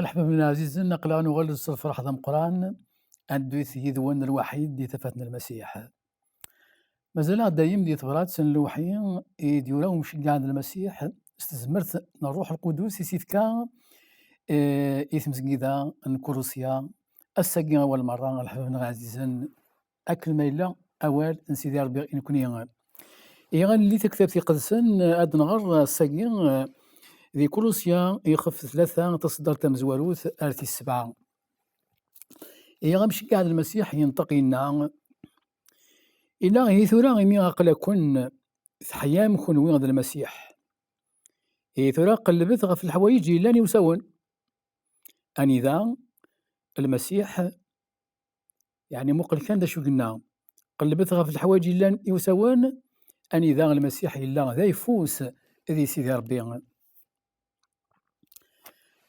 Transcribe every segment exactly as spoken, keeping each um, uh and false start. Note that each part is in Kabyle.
Leḥbab-nneɣ ɛzizen, aql-aɣ nuɣal-d s lferḥ d ameqqran, ad d-yewwet yid-wen lwaḥid di tafat n Lmasiḥ. Mazal-aɣ dayem di tebrat n lewḥi i d-yura umceggeɛ n Lmasiḥ s tezmert n Ṛṛuḥ Lqudus i s-ifka, eh, i tmezgida n Kurusya, ass-agi awal merra, a leḥbab-nneɣ ɛzizen, akken ma yella awal n Sidi Ṛebbi i nekni. Ihi ad nelli taktabt iqedsen, ad nɣer ass-agi, eh, di Kurusya, ixef tlata, taṣeddart tamezwarut ar tis sebɛa. Ihi amceggeɛ n Lmasiḥ yenṭeq yenna, yenna, ihi tura imi aql-aken teḥyam kunwi d Lmasiḥ, ihi tura qellbet ɣef leḥwayeǧ yellan iwsawen. Anida Lmasiḥ, yeɛni muqel kan d acu yenna, qellbet ɣef leḥwayeǧ yellan iwsawen, anida Lmasiḥ yella d ayeffus di Sidi Ṛebbi.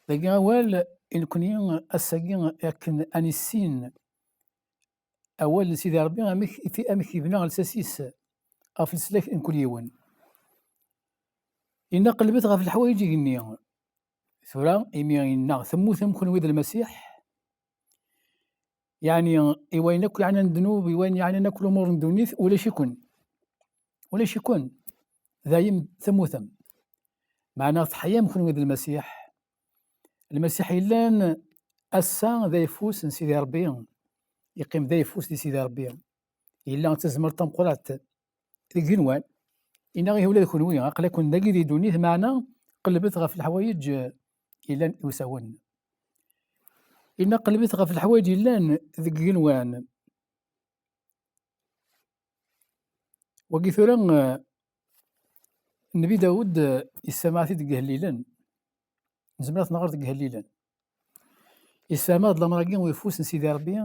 Dagi awal i nekni ass-agi akken ad nissin awal n Sidi Ṛebbi, amek, amek yebna lsas-is ɣef leslak n kul yiwen. Yenna qellbet ɣef leḥwayeǧ igenni. Tura imi yenna temmutem kunwi d Lmasiḥ, yeɛni i wayen akk yeɛnan ddnub, i wayen yeɛnan akk lumuṛ n ddunit, ulac-iken. Ulac-iken. Dayem temmutem. Meɛna teḥyam kunwi d Lmasiḥ. Lmasiḥ yellan ass-a d ayeffus n Sidi Ṛebbi. Yeqqim d ayeffus di Sidi Ṛebbi. Yella d tazmert tameqqrant deg igenwan. Yenna ihi ula d kunwi, aql-aken dagi di ddunit, meɛna qellbet ɣef leḥwayeǧ yellan iwsawen. Yenna qellbet ɣef leḥwayeǧ yellan deg igenwan. Wagi tura, eh, Nnbi Dawed, eh, yessamaɛ-t-id deg Ihellilen. Nezmer ad t-nɣer deg Ihellilen. Yessefhem-aɣ-d lamer-agi uyeffus n Sidi Ṛebbi,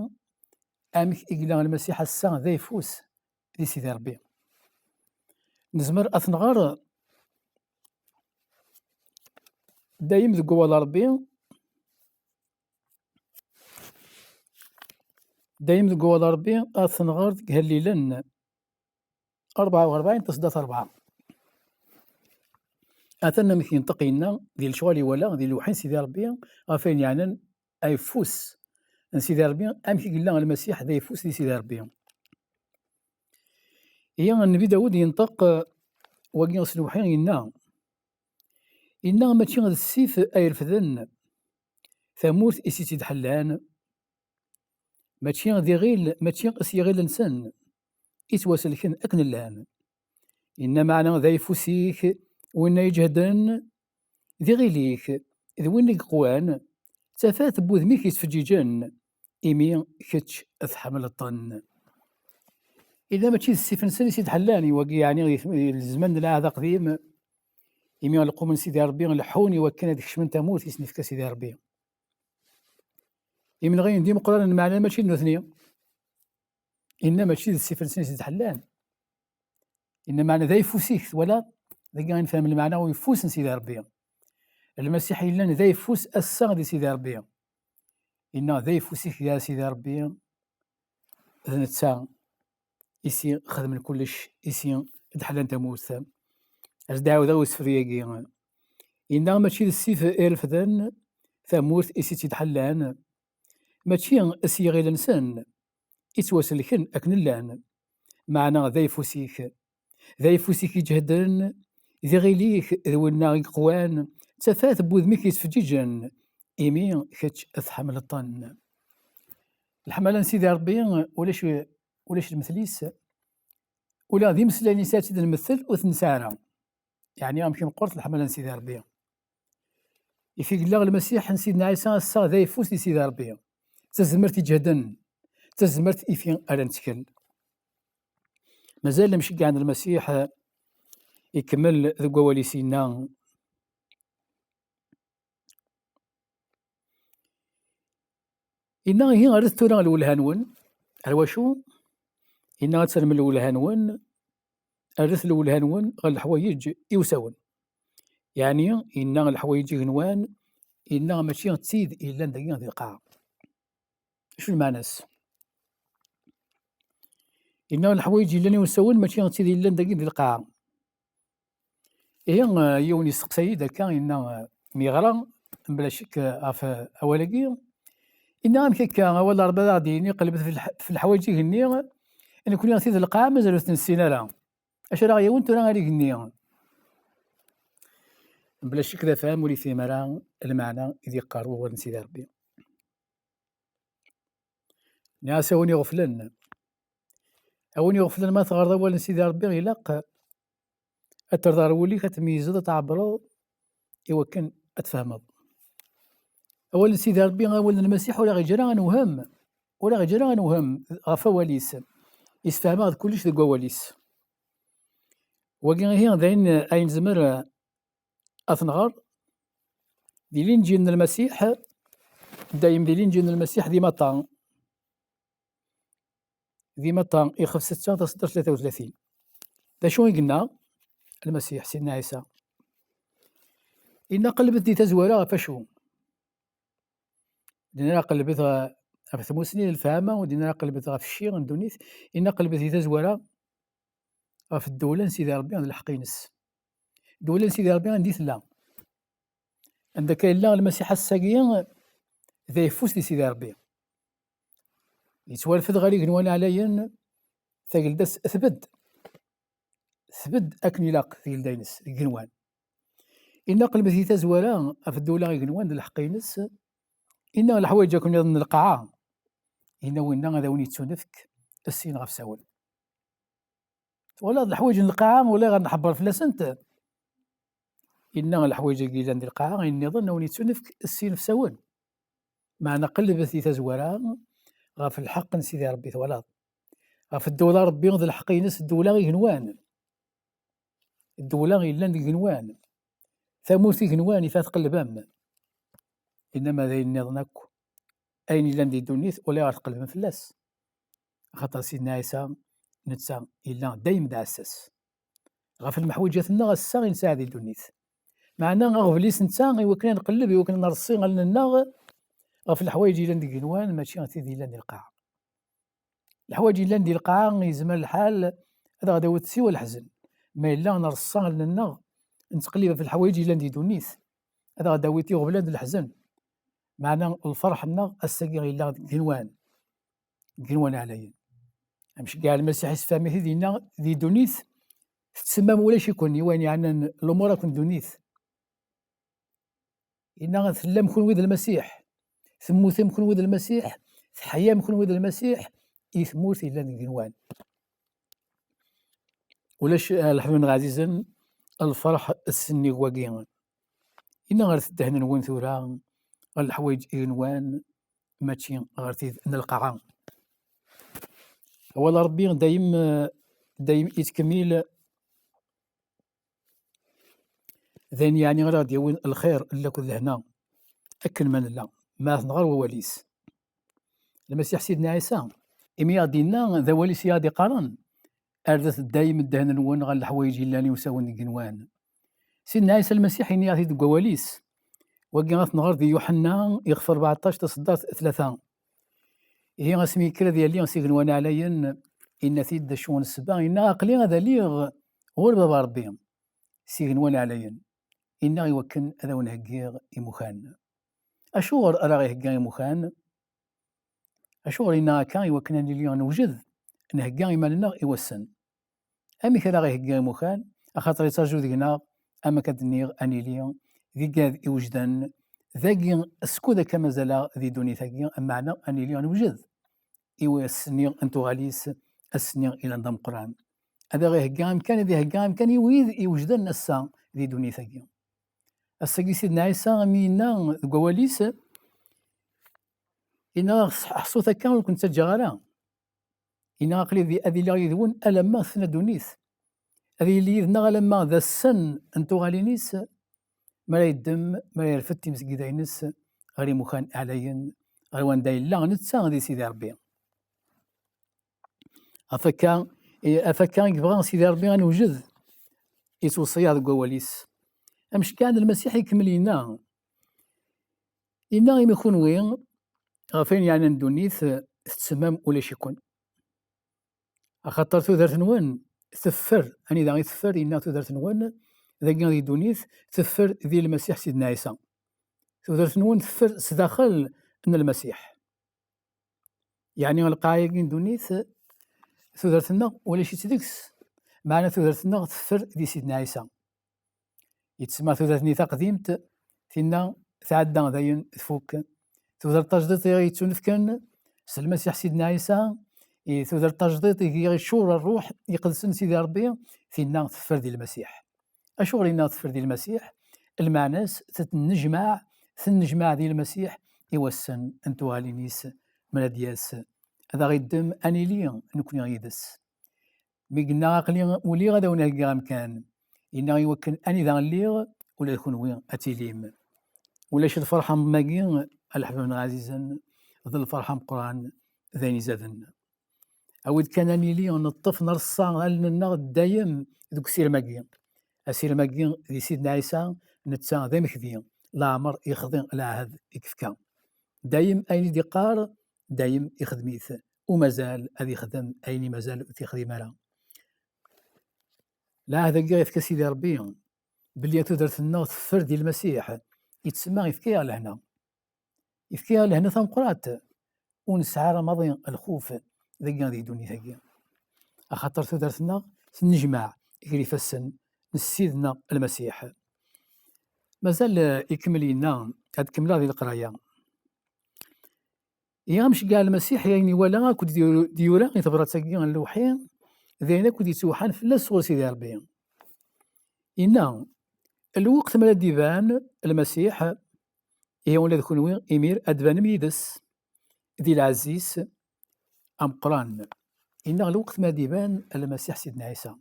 amek i yella Lmasiḥ ass-a d ayeffus di Sidi Ṛebbi. Nezmer ad t-nɣer dayem deg wawal Ṛebbi, dayem deg wawal Ṛebbi, ad t-nɣer deg Ihellilen rebɛa u rebɛin, taṣeddart rebɛa. Atan amek yenṭeq yenna, di lecɣal iwala, di lewḥi n Sidi Ṛebbi, ɣef ayen yeɛnan ayeffus n Sidi Ṛebbi, amek i yella Lmasiḥ d ayeffus di Sidi Ṛebbi. Ihi, Nnbi Dawed yenṭeq, eh, wagi s lewḥi, yenna, yenna, mačči d ssif ay refden tamurt i s-itt-id-ḥellan, mačči d iɣil, mačči s yiɣil-nsen i ttwaselken akken llan. Yenna meɛna d ayeffus-ik, winna iǧehden, d iɣil-ik, d win i yeqwan, d tafat n wudem-ik yettfeǧǧiǧen, imi kečč tḥemmleḍ-ten. Illa mačči d ssif-nsen i s-id-ḥellan, i wagi yeɛni di, di zzman n Lɛahd Aqdim, imi lqum n Sidi Ṛebbi leḥḥun i wakken ad kecmen tamurt i sen-ifka Sidi Ṛebbi. Imenɣiyen d imeqqranen, meɛna mačči d nutni. Inna mačči d ssif-nsen i s-id-ḥellan. Inna meɛna d ayeffus-ik, twalaḍ? Dagi i nefhem lmeɛna uyeffus n Sidi Ṛebbi. Lmasiḥ yellan d ayeffus ass-a di Sidi Ṛebbi. Inna d ayeffus-ik, ya Sidi Ṛebbi, d netta i s-ixedmen kullec, i s-id-ḥellan tamurt. Ad d-ɛawdeɣ usefru-agi. Inna mačči d ssif i refden tamurt i s-itt-id-ḥellan, mačči s yiɣil-nsen i ttwaselken akken llan, meɛna d ayeffus-ik. D ayeffus-ik iǧehden, d iɣil-ik d winna i yeqwan, d tafat n wudem-ik yettfeǧǧiǧen, imi kečč tḥemmleḍ-ten. Leḥmala n Sidi Ṛebbi ulac, ulac lmetl-is, ula d imeslayen-is ad tt-id-nmettel ur ten-nesɛi ara. Yeɛni amek i meqqret leḥmala n Sidi Ṛebbi. Ifi yella Lmasiḥ n Sidna Ɛisa ass-a d ayeffus di Sidi Ṛebbi. D tazmert iǧehden, d tazmert ifi ara nettkel. Mazal lemceggeɛ n Lmasiḥ ikemmel deg wawal-is yenna, Inna ihi, rret tura lwelha-nwen. Ar wacu? Inna ad terrem lwelha-nwen, rret lwelha-nwen ɣer leḥwayeǧ iwsawen. Yeɛni, inna leḥwayeǧ igenwan, inna mačči d tid yellan dagi di lqaɛa. Acu lmeɛna-s? Inna leḥwayeǧ yellan iwsawen mačči d tid yellan dagi di lqaɛa. Ihi, eh, yiwen yesteqsa-yi-d akka, yenna, eh, mi yeɣra mebla ccek ɣef wawal-agi. Inna amek akka, awal n Ṛebbi ad aɣ-d-yini qelbet ɣef lḥ-, ɣef leḥwayeǧ igenni, nekkni tid n lqaɛa mazal ur t-nessin ara. Acu ara ɣ-yawin tura ɣer igenni? Mebla ccek d afham ur yefhim ara lmeɛna i d-yeqqar wawal n Sidi Ṛebbi. Nniɣ-as a win iɣeflen. A win iɣeflen, ma teɣreḍ awal n Sidi Ṛebbi, ilaq ad terreḍ ɣer wul-ik, ad tmeyyzeḍ, ad tɛebbreḍ i wakken ad tfehmeḍ. Awal n Sidi Ṛebbi, awal n Lmasiḥ, ur aɣ-yeǧǧa ara ad newhem. Ur aɣ-yeǧǧa ara ad newhem ɣef wawal-is. Yessefhem-aɣ-d kullec deg wawal-is. Wagi ihi d ayen, ayen nezmer ad t-nɣer di Linǧil n Lmasiḥ, dayem di Linǧil n Lmasiḥ di Matta. Di Matta, ixef setta, taseddart tlata u tlatin. D acu i yenna Lmasiḥ, Sidna Ɛisa? Inna qelbet di tazwara ɣef acu? Dinna qelbet ɣef tmusni d lefhama, u dinna qelbet ɣef cci n ddunit. Inna qelbet di tazwara ɣef ddewla n Sidi Ṛebbi d lḥeqq-ines. Ddewla n Sidi Ṛebbi anda i tella? Anda akka yella Lmasiḥ ass-agi d ayeffus di Sidi Ṛebbi. Yettwarfed ɣer igenwan ɛlayen, tagelda-s tbedd. Tbedd akken ilaq tgelda-ines deg igenwan. Inna qelbet di tazwara ɣef ddewla igenwan d lḥeqq-ines. Inna leḥwayeǧ akk nniḍen n lqaɛa. Inna winna ad awen-yettunefk ssin ɣef sawen. Twalaḍ leḥwayeǧ n lqaɛa, ulayɣer nḥebber fell-asent. Inna leḥwayeǧ-agi yellan di lqaɛa, ayen nniḍen, a wen-yettunefk ssin ɣef sawen. Meɛna qelbet di tazwara ɣef lḥeqq n Sidi Ṛebbi, twalaḍ. Ɣef ddewla Ṛebbi d lḥeqq-ines, ddewla igenwan. Ddewla yellan deg igenwan. Tamurt igenwan, ifa tqelbem. Inna ma d ayen nniḍen akk, ayen yellan di ddunit, ulayɣer tqelbem fell-as. Axaṭer Sidna Ɛisa, netta yella dayem d aɛessas. Ɣef lmeḥwaǧat-nneɣ ass-a i nesɛa di ddunit. Meɛna aɣbel-is netta i wakken ad nqelleb, i wakken ad nreṣṣi allen-nneɣ ɣef leḥwayeǧ yellan deg igenwan, mačči ɣef tid yellan di lqaɛa. Leḥwayeǧ yellan di lqaɛa, yezmer lḥal ad aɣ-d-awit siwa leḥzen. Ma yella nreṣṣa allen-nneɣ, nettqellib ɣef leḥwayeǧ yellan di ddunit, ad aɣ-d-awit iɣeblan d leḥzen. Meɛna lferḥ-nneɣ ass-agi yella deg igenwan. Deg igenwan ɛlayen. Amceggeɛ Lmasiḥ yessefhem-it-id, yenna di ddunit tettemmam ulac-iken i wayen yeɛnan lumuṛ akk n ddunit. Yenna tellam kunwi d Lmasiḥ, temmutem kunwi d Lmasiḥ, teḥyam kunwi d Lmasiḥ i tmurt yellan deg igenwan. Ulac, eh, leḥbab-nneɣ ɛzizen, lferḥ sennig wagi. Inna ɣer ddehn-nwen tura ɣer leḥwayeǧ igenwan, mačči ɣer tid n lqaɛa. Awal Ṛebbi dayem, dayem ittkemmil, d ayen yeɛni ara ɣ-d-yawin lxir akked lehna akken ma nella, ma ad t-nɣer wawal-is. Lmasiḥ Sidna Ɛisa, imi i aɣ-d-yenna d awal-is i aɣ-d-iqqaren, rret dayem ddehn-nwen ɣer leḥwayeǧ yellan iwsawen deg igenwan. Sidna Ɛisa Lmasiḥ yenna-yaɣ-t-id deg wawal-is. Wagi ad t-nɣer di Yuḥenna, ixef rbeɛṭac, taseddart tlata. Ihi asmi yekker ad yali s igenwan ɛlayen, yenna-t-id d acu n ssebba, yenna aql-i ad aliɣ ɣur Baba Ṛebbi s igenwan ɛlayen. Yenna i wakken ad awen-heggiɣ imukan. Acuɣer ara ɣ-iheggi imukan? Acuɣer yenna akka? I wakken ad nili newjed, nhegga iman-nneɣ i wass-n. Amek ara ɣ-iheggi imukan? Axaṭer yettṛaju deg-neɣ, am akka d-nniɣ, ad nili d igad iwejden, dagi skud akka mazal-aɣ di ddunit-agi, meɛna ad nili newjed i wass-nni n tuɣal-is, ass-nni ilan d ameqqran. Ad aɣ-iheggi amkan, ad iheggi amkan i wid iwejden ass-a di ddunit-agi. Ass-agi Sidna Ɛisa mi yenna deg wawal-is, yenna-aɣ: "Ḥṣut akka ur ken-ttaǧǧaɣ ara." Yenna: "Aql-i di-, ad iliɣ yid-wen alamma tefna ddunit." Ad yili yid-neɣ alamma d ass-n n tuɣalin-is, mi ara yeddem, mi ara yerfed timesgida-ines ɣer imukan ɛlayen, ɣer wanda yella netta di Sidi Ṛebbi. Ɣef akka, i, ɣef akka i yebɣa Sidi Ṛebbi ad newjed i ttweṣṣiyaɣ deg wawal-is. Amceggeɛ n Lmasiḥ ikemmel yenna, yenna: "Imi kunwi, ɣef ayen yeɛnan ddunit, tettsemmam ulac-iken. Axaṭer tudert-nwen teffer, anida i teffer, yenna tudert-nwen, dagi di ddunit, teffer di Lmasiḥ Sidna Ɛisa." Tudert-nwen teffer sdaxel n Lmasiḥ. Yeɛni lqaɛa-agi n ddunit, tudert-nneɣ ulac-itt deg-s, meɛna tudert-nneɣ teffer di Sidna Ɛisa. Yettsemma tudert-nni taqdimt, tinna tɛedda dayen tfuk. Tudert tajdiṭ i ɣ-yettunefken s Lmasiḥ Sidna Ɛisa, i tudert tajdiṭ i ɣ-yeččur Ṛṛuḥ Iqedsen Sidi Ṛebbi, tinna teffer di Lmasiḥ. Acuɣer inna teffer di Lmasiḥ? Lmeɛna-s, tettnejmaɛ, tennejmaɛ di Lmasiḥ i wassen n tuɣalin-is, mi ara d-yas ad aɣ-iddem ad nili nekni yid-s. Mi yenna aql-i uliɣ ad awen-heggiɣ amkan, yenna i wakken anida lliɣ ula d kenwi ad tilim. Ulac lferḥ am wagi, a leḥbab-nneɣ ɛzizen, d lferḥ ameqqran d ayen izaden. Awi-d kan ad nili neṭṭef neṛṣa allen-nneɣ dayem deg usirem-agi. Asirem-agi di Sidna Ɛisa, netta d amekdi, leɛmer yexḍi lɛahed i yefka. Dayem ayen i d-iqqar, dayem ixdem-it, u mazal ad ixdem ayen i mazal ur t-ixdim ara. Lɛahed-agi yefka Sidi Ṛebbi, belli tudert-nneɣ teffer di Lmasiḥ, yettsemma yefka-yaɣ lehna. Yefka-yaɣ lehna tameqqrant, ur nesɛi ara maḍi lxuf dagi di ddunit-agi. Axaṭer tudert-nneɣ tennejmaɛ gar ifassen n Ssid-nneɣ Lmasiḥ. Mazal, eh, ikemmel yenna, ad kemmleɣ di leqraya. Ihi amceggeɛ Lmasiḥ, i ayen iwala akk d-, d-yura i tebrat-agi n lewḥi, d ayen akk d-yettewḥan fell-as sɣur Sidi Ṛebbi. Yenna, lweqt mi ara d-iban Lmasiḥ, ihi ula d kenwi imir ad d-tbanem yid-s di lɛezz-is ameqqran. Yenna lweqt mi ara d-iban Lmasiḥ Sidna Ɛisa.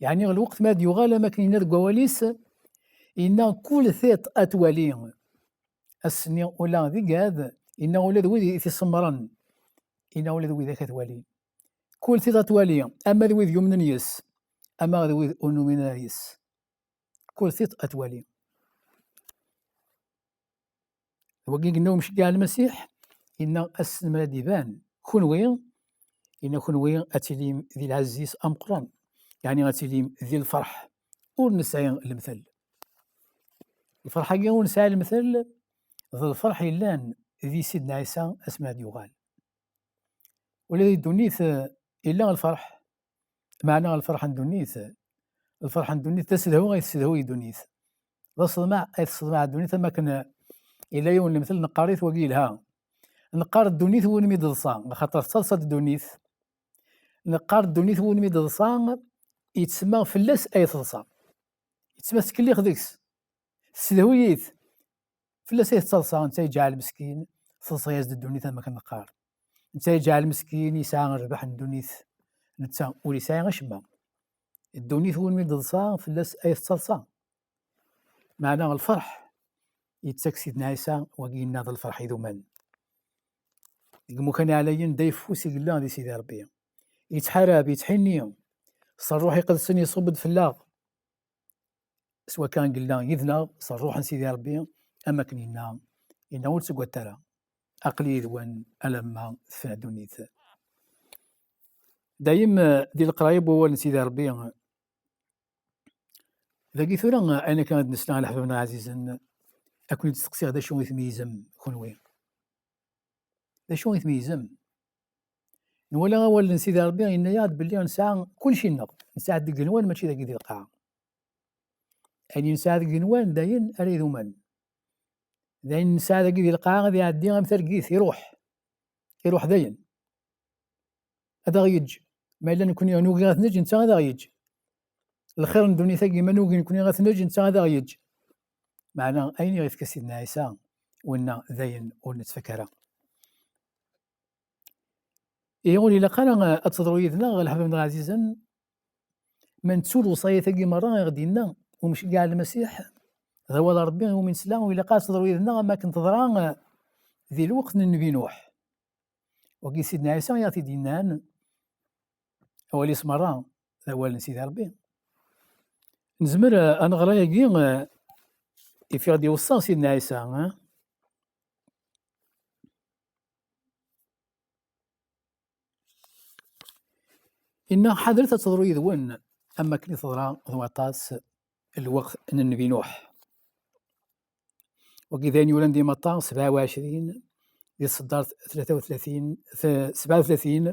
Yeɛni lweqt mi ara d-yuɣal, am akken yenna deg wawal-is, yenna kul tiṭ ad twali. Ass-nni ula d igad, yenna ula d wid i t-isemmren, yenna ula d widak ad twali. Kul tiṭ ad twali, ama d wid yumnen yes, ama d wid ur numin ara yes. Kul tiṭ ad twali. D wagi i yenna umceggeɛ Lmasiḥ, yenna ass-n mi ara d-iban kunwi, yenna kunwi ad tilim di lɛezz-is ameqqran, yeɛni ad tilim di lferḥ ur nesɛi lemtel. Lferḥ-agi ur nesɛi lemtel, d lferḥ yellan di Sidna Ɛisa asmi ara d-yuɣal. Ula di ddunit, eh, yella lferḥ, meɛna lferḥ n ddunit, lferḥ n ddunit d asedhu ay tessedhuy ddunit. D aseḍmaɛ ay tesseḍmaɛ ddunit, am akken, eh, yella yiwen n lemtel neqqar-it wagi yelha. Neqqar ddunit win mi d-teḍsa, axaṭer tettaḍsa-d ddunit. Neqqar ddunit win mi d-teḍsa, yettsemma fell-as ay teḍsa. Yettsemma tettkellix deg-s. Tessedhuy-it. Fell-as ay tettaḍsa, netta yeǧɛel meskin, teḍsa-yas-d ddunit am akken neqqar. Netta yeǧɛel meskin, yesɛa rrbeḥ n ddunit, netta ur yesɛi acemma. Ddunit win mi d-teḍsa, fell-as ay tettaḍsa. Meɛna lferḥ yettak Sidna Ɛisa, wagi yenna d lferḥ iduman. Deg imukan ɛlayen, d ayeffus i yella di Sidi Ṛebbi. Yettḥarab, yettḥinni, s Ṛṛuḥ Iqedsen iṣubb-d fell-aɣ. S wakka i yella yid-neɣ s Ṛṛuḥ n Sidi Ṛebbi, am akken yenna, yenna ur ttaggadet ara, aql-i yid-wen alamma tefna ddunit. Dayem, eh, di leqraya n wawal n Sidi Ṛebbi, dagi tura, eh, ayen akka ad nesla a leḥbab-nneɣ ɛzizen, ad ken-id-steqsiɣ d acu i tmeyyzem kunwi? D acu i tmeyyzem? Nwala awal n Sidi Ṛebbi yenna-yaɣ-d belli nesɛa kulci-nneɣ, nesɛa-t deg igenwan, mačči dagi di lqaɛa. Ayen nesɛa deg igenwan d ayen ara idumen. D ayen nesɛa dagi di lqaɛa ad iɛeddi am targit, iruḥ. Iruḥ dayen. Ad aɣ-yeǧǧ. Ma yella nekni nugi ad t-neǧǧ, netta ad aɣ-yeǧǧ. Lxir n ddunit-agi, ma nugi nekni ad t-neǧǧ, netta ad aɣ-yeǧǧ. Meɛna ayen i ɣ-yefka Sidna Ɛisa, winna d ayen ur nettfak ara. Ihi ur ilaq ara ad teḍru yid-neɣ, a leḥbab-nneɣ ɛzizen, ma nettu lewṣayat-agi merra i ɣ-d-yenna umceggeɛ n Lmasiḥ, d awal n Ṛebbi iwumi nesla, ur ilaq ara ad teḍru yid-neɣ am akken teḍra di lweqt n Nnbi Nuḥ. Wagi Sidna Ɛisa i aɣ-t-id-yennan, awal-is merra d awal n Sidi Ṛebbi. Nezmer, eh, ad neɣr ayagi, eh, i f-, i ɣ-d-iweṣṣa Sidna Ɛisa, eh? Inna ḥadret ad teḍru yid-wen am wakken i teḍra d waṭas lweqt n Nnbi Nuḥ. Wagi d ayen yuran di Maṭṭa sebɛa u ɛecrin, di tseddart tlata u tlatin, t-, sebɛa u tlatin,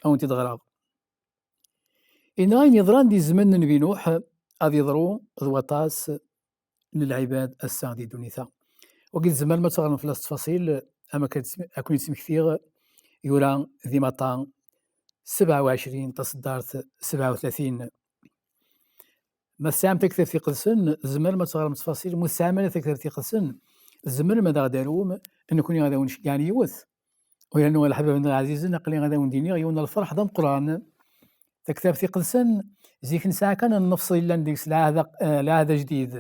a wen-t-id-ɣreɣ. Inna ayen yeḍran di zzman n Nnbi Nuḥ ad yeḍru d waṭas n lɛibad ass-a di ddunit-a. Wagi tzemrem ad teɣrem fell-as ttfaṣil, am akka ad ken-id-smektiɣ, yura di Maṭṭa sebɛa u ɛecrin, taseddart sebɛa u tlatin. Ma tesɛam taktabt iqedsen, tzemrem ad teɣrem ttfaṣil. Ma ur tesɛam ara taktabt iqedsen, tzemrem ad aɣ-d-tarum, nekkni ad awen-ceggɛen yiwet. U yernu, a leḥbab-nneɣ ɛzizen, aql-i ad awen-d-iniɣ yiwen n lferḥ d ameqqran. Taktabt iqedsen, zik nesɛa kan nnefṣ yellan deg-s lɛahd aq-, eh, lɛahd ajdid.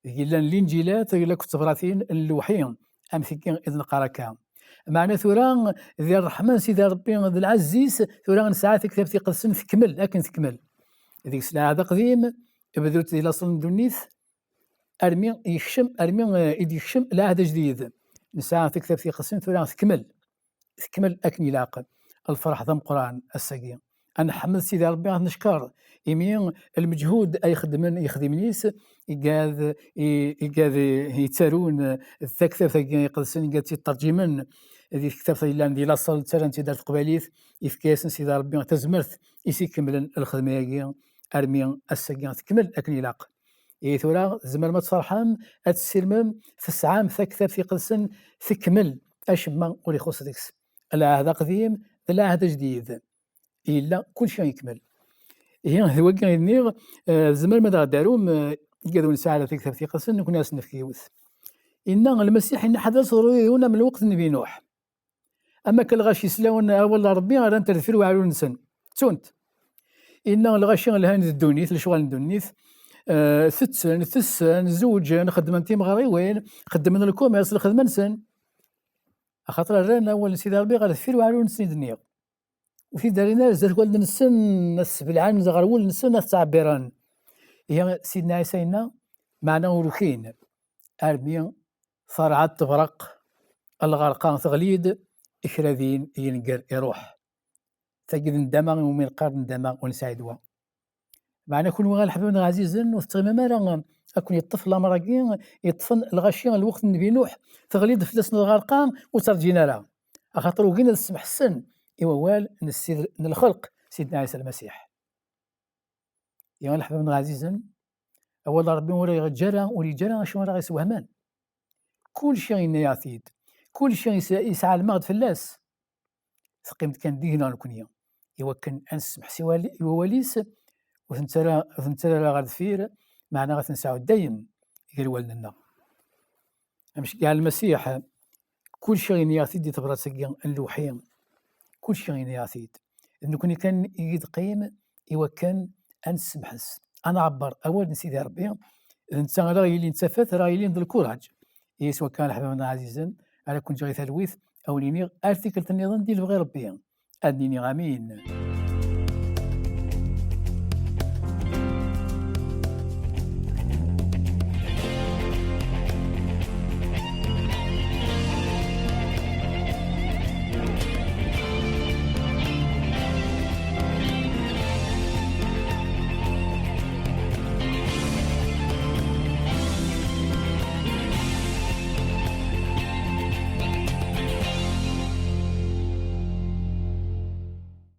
Deg yellan linǧilat, yella akked tebratin n lewḥi, am tigi i d-neqqar akka. Meɛna tura, di ṛṛeḥma n Sidi Ṛebbi d lɛezz-is, tura nesɛa taktabt iqedsen tekmel, akken tekmel. Deg-s lɛahd aqdim, bdut di laṣel n ddunit, armi yekcem, armi, eh, i d-yekcem lɛahd ajdid. Nesɛa taktabt iqedsen tura tekmel, tekmel akken ilaq. Lferḥ d ameqqran ass-agi. Ad nḥemmed Sidi Ṛebbi, ad t-neckeṛ, imi lmeǧhud ay xeddmen yexdimen-is, igad, i-, igad i-, yettarun d taktabt-agi iqedsen, igad tt-iṭerǧimen di tektabt yellan di laṣel, ttarran-tt-id ar teqbaylit, yefka-yasen Sidi Ṛebbi tazmert i s-ikemmlen lxedma-agi armi ass-agi tekmel akken ilaq. Ihi tura tzemrem ad tferḥem, ad tessirmem, tesɛam taktabt iqedsen tekmel, acemma ur ixuṣṣ deg-s. Lɛahd aqdim d lɛahd ajdid. Yella kulci yekmel. Ihi d wagi i d-nniɣ, eh, tzemrem ad aɣ-d-tarum, eh, igad ur nesɛi ara taktabt iqedsen, nekkni ad s-nefk yiwet. Inna Lmasiḥ, inna ḥader ad teḍru yid-wen am lweqt n Nnbi Nuḥ. Am akka lɣaci islawen awal n Ṛebbi rran-t ar deffir weɛrur-nsen. Ttun-t. Inna lɣaci lhan di ddunit, lecɣal n ddunit, eh, tetten, tessen, zewǧen, xeddmen timeɣriwin, xeddmen lkumirs, lxedma-nsen. Axaṭer rran awal n Sidi Ṛebbi ɣer deffir weɛrur-nsen i d-nniɣ. Ur t-id-rrin ara zdat wallen-nsen, ad t-sbelɛen ɣer wul-nsen, ad t-ttɛebbiren. Ihi Sidna Ɛisa yenna, meɛna ur ukin, armi terɛed tebraq, lɣerqa teɣli-d, kra din yennger iruḥ. Tagi d nndama iwumi neqqar nndama ur nesɛi ddwa. Meɛna kunwi a leḥbab-nneɣ ɛzizen, ur tettɣimim ara ad ken-yeṭṭef lamer-agi yeṭṭfen lɣaci n lweqt n Nnbi Nuḥ, teɣli-d fell-asen lɣerqa, ur tterǧin ara. Axaṭer ugin ad ssemḥessen i wawal n Ssid n lxelq, Sidna Ɛisa Lmasiḥ. Ya leḥbab-nneɣ ɛzizen, awal n Ṛebbi ur aɣ-yeǧǧa ara, ur yeǧǧa ara acu ara ɣ-yeswehmen. Kulci yenna-yaɣ-t-id. Kulci yes-, yesɛelmeɣ-d fell-as. Teqqim-d kan deg-neɣ nekkni, iwakken ad nessemḥes i wal-, i wawal-is, ur t-nettarra, ur t-nettarra ara ɣer deffir, meɛna ad t-nesɛu dayem gar wallen-nneɣ. Amceggeɛ n Lmasiḥ, kulci yenna-yaɣ-t-id di tebrat-agi n lewḥi, kulci yenna-yaɣ-t-id. D nekkni kan i d-yeqqim iwakken ad nessemḥes, ad nɛebber awal n Sidi Ṛebbi, d netta ara ɣ-yilin d tafat, ara ɣ-yilin d lkuraǧ. Ihi s wakka, a leḥbab-nneɣ ɛzizen, ara ken-ǧǧeɣ i talwit, a wen-iniɣ ar tikkelt nniḍen di lebɣi Ṛebbi. Ad nini amin.